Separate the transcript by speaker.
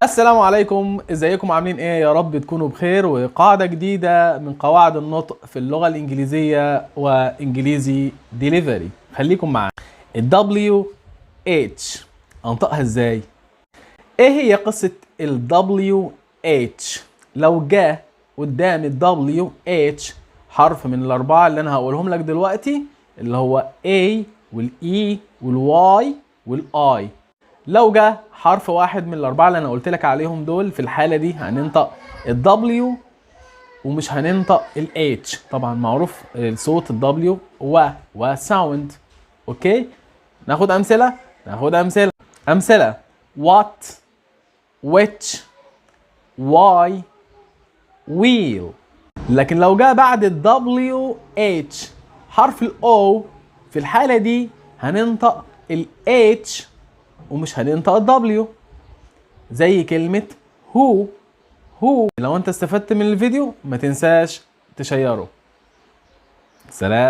Speaker 1: السلام عليكم، ازيكم؟ عاملين ايه؟ يا رب تكونوا بخير. وقاعدة جديدة من قواعد النطق في اللغة الانجليزية وانجليزي ديليفري، خليكم معانا. ال W H انطقها ازاي؟ ايه هي قصة ال W H؟ لو جاء قدام ال W H حرف من الاربعة اللي انا هقولهم لك دلوقتي، اللي هو A وال E وال Y وال I، لو جه حرف واحد من الاربعة اللي انا قلت لك عليهم دول، في الحالة دي هننطق ال W ومش هننطق ال H. طبعا معروف صوت ال W و و sound. okay، ناخد امثله، ناخد امثله. امثله: what، which، why، wheel. لكن لو جاء بعد ال W H حرف ال O، في الحالة دي هننطق ال H ومش هننطق ال W، زي كلمة who، who. لو انت استفدت من الفيديو ما تنساش تشيره. سلام.